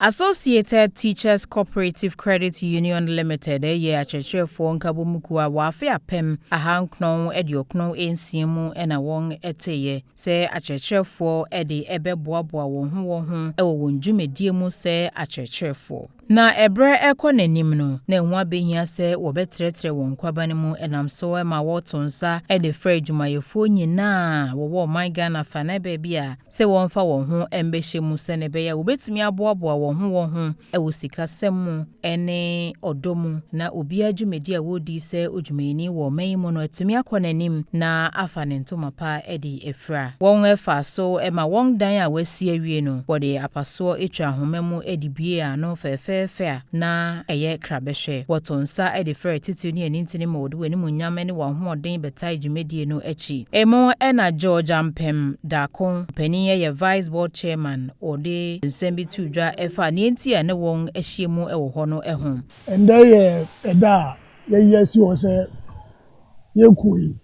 Associated Teachers Cooperative Credit Union Limited yɛ akyerɛkyerɛfoɔ nkabomkuo a wɔ afe 1996 mu na wɔteeɛ sɛ akyerɛkyerɛfoɔ de bɛboaboa wɔn ho wɔn ho wɔ wɔn dwumadie mu sɛ akyerɛkyerɛfoɔ. Na ɛberɛ rekɔ n'anim no, na ɛho abɛhia sɛ wɔbɛtrɛtrɛ wɔn nkwaban mu, ɛnam so ma wɔto nsa de frɛ adwumayɛfoɔ nyinaa a wɔwɔ ɔman Ghana fa na baabi a sɛ wɔmfa wɔn ho mbɛhyɛ mu sɛnea ɛbɛyɛ a wɔbɛtumi aboaboa wɔn ho wɔn ho wɔ sikasɛm mu ne ɔdɔ mu, na obiara dwumadi a wɔredi sɛ odwumayɛni wɔ ɔman yi mu no atumi akɔ n'anim na afa ne ntoma pa de afira. Wɔn fa so ma wɔn dan a wɔasi awie no, wɔde apasoɔ atwa ahoma mu de bue ano fɛfɛɛfɛ a na ɛyɛ krabɛhwɛ. Wɔto nsa de frɛ titiri ne anintini ma wɔde wɔn animuonyam ne wɔn ahoɔden bɛtae dwumadie no akyi. Emu ɛna George Ampem Daako panin yɛ Vice Board Chairman, wɔde nsɛm bi to dwa ɛfa nea nti a ne wɔn ahyia mu wɔ hɔ no ho. Ɛndɛ yɛ ɛda a yɛyi asi hɔ sɛ yɛkuo yi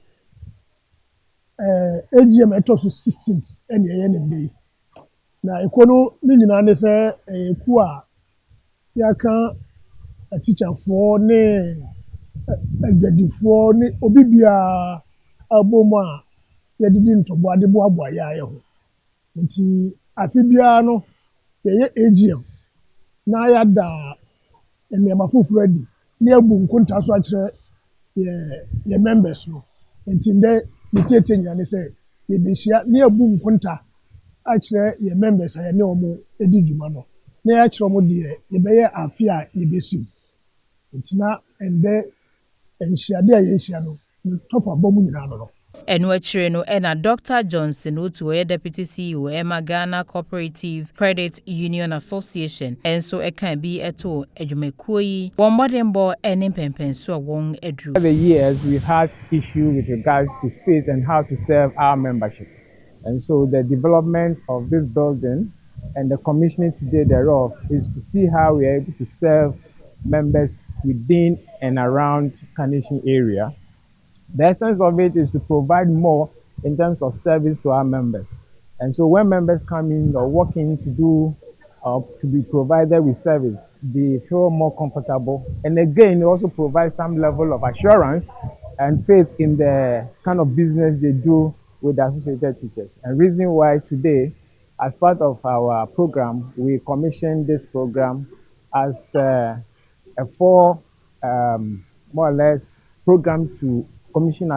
AGM ɛtɔ so 16th ɛna ɛyɛ ne ndɛ yi. Na ekuo no ne nyinaa ne sɛ ɛyɛ kuo a yɛaka atikyafoɔ ne adwadifoɔ ne obi biara abɔ mu a yɛde di ntɔboa de boaboa yɛn ayɛ ho. Nti afe biara no yɛyɛ AGM na yɛada nneɛma foforɔ adi na yɛabu nkonta so akyerɛ yɛ members no. Nti ndɛ ne tietie nyinaa ne sɛ yɛbɛhyia na yɛabu nkonta akyerɛ yɛ members a yɛne wɔn di dwuma no, na yɛakyerɛ wɔn deɛ yɛbɛyɛ afe a yɛbɛsi mu. Nti na ndɛ nhyiade a yɛahyia no ne tɔfa bɔ mu nyinaa no. Ɛno akyire no ɛna Dr Johnson Otu, ɔyɛ Deputy CEO ɛma Ghana Cooperative Credit Union Association, ɛnso ɛka bi ɛto adwumakuo yi wɔn mmɔdenbɔ ɛne mpɛmpɛnso a wɔn aduru. Over the years, we've had issue with regards to space and how to serve our membership. And so the development of this building and the commissioning today thereof is to see how we are able to serve members within and around Kaneshie area. The essence of it is to provide more in terms of service to our members. And so when members come in or walk in to be provided with service, they feel more comfortable. And again, it also provides some level of assurance and faith in the kind of business they do with the Associated Teachers. And reason why today, as part of our program, we commissioned this program as a four, more or less, program to commission,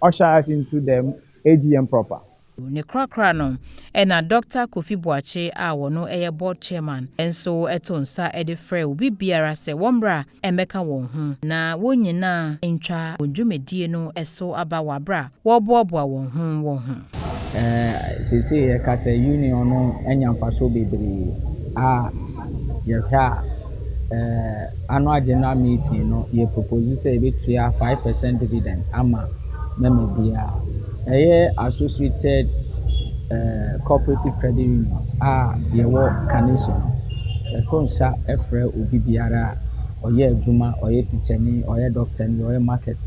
usher us into the AGM proper. Ne korakora no ɛna Dr Kofi Boakye a wɔno ɛyɛ board chairman nso ɛto nsa ɛde frɛ obi biara sɛ wɔmmra ɛmmɛka wɔn ho na wɔn nyinaa ntwa wɔn dwumadie no ɛso aba wɔ abere a wɔreboaboa wɔn ho wɔn ho. Seesei yɛka sɛ union no anya mfasoɔ bebree a yɛhwɛ a annual general meeting no, yɛ propose sɛ yɛbɛtua 5% dividend ama member biara. Ɛyɛ Associated Cooperative Credit Union a yɛwɔ Kaneshie no, yɛto nsa frɛ obi biara a ɔyɛ adwuma, ɔyɛ tikyani, ɔyɛ dɔkta ni, ɔyɛ market,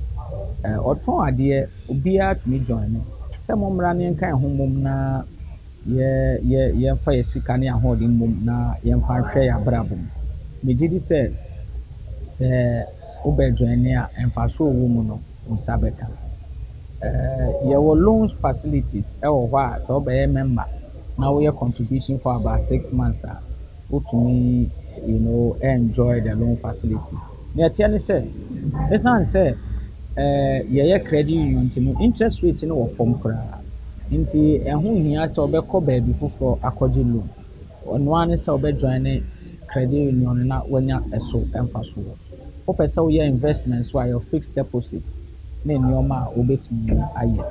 ɔtɔn adeɛ, obiara tumi join no sɛ mommra ne yɛnka yɛn ho mmom na yɛ yɛ yɛmfa yɛ sika ne ahoɔden mmom na yɛmfa nhwɛ yɛn abrabɔ mu. Megye di sɛ sɛ wobɛ join a, mfasoɔ a ɛwɔ mu no, wo nsa bɛka. Yɛwɔ loan facilities ɛwɔ hɔ a sɛ wobɛyɛ member na woyɛ contribution for about 6 months a, wotumi enjoy the loan facility. Nea ɛteɛ ne sɛ ɛsiane sɛ yɛyɛ credit union nti no, interest rate no wɔ fam koraa, nti ɛho nhia sɛ wobɛkɔ baabi foforɔ akɔgye loan. Ɔno ara ne sɛ wobɛjoin ne credit union na woanya ɛso mfasoɔ. Wopɛ sɛ woyɛ investment so a, yɛ fixed deposit ne nneɛma a wobɛtumi ayɛ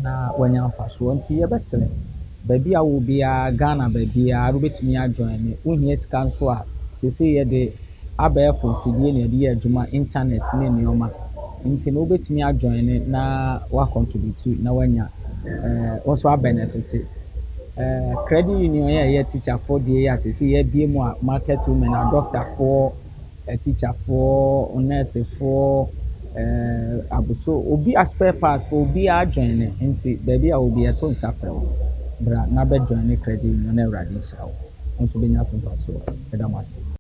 na woanya mfasoɔ. Nti yɛbɛsrɛ baabi a wɔ biara, Ghana baabiara wobɛtumi ajoin ne. Wohia sika nso a, seesei yɛde abɛɛfo mfidie na yɛde yɛ adwuma, internet ne nneɛma, nti no wobɛtumi ajoin ne na woacontribute na woanya wo nso abenefit. Credit union yɛ ɛyɛ teacherfoɔ deɛ yi a seesei yɛabie mu a, market women, adɔktafoɔ, teacherfoɔ, nursefoɔ, aboso obi a spare parts foɔ, obiara join ne. Nti baabi a obi yɛto nsa frɛ wo, bra na bɛjoin ne credit union na Awurade nhyira wo. wo nso bɛnya so mfasoɔ. Meda mo ase.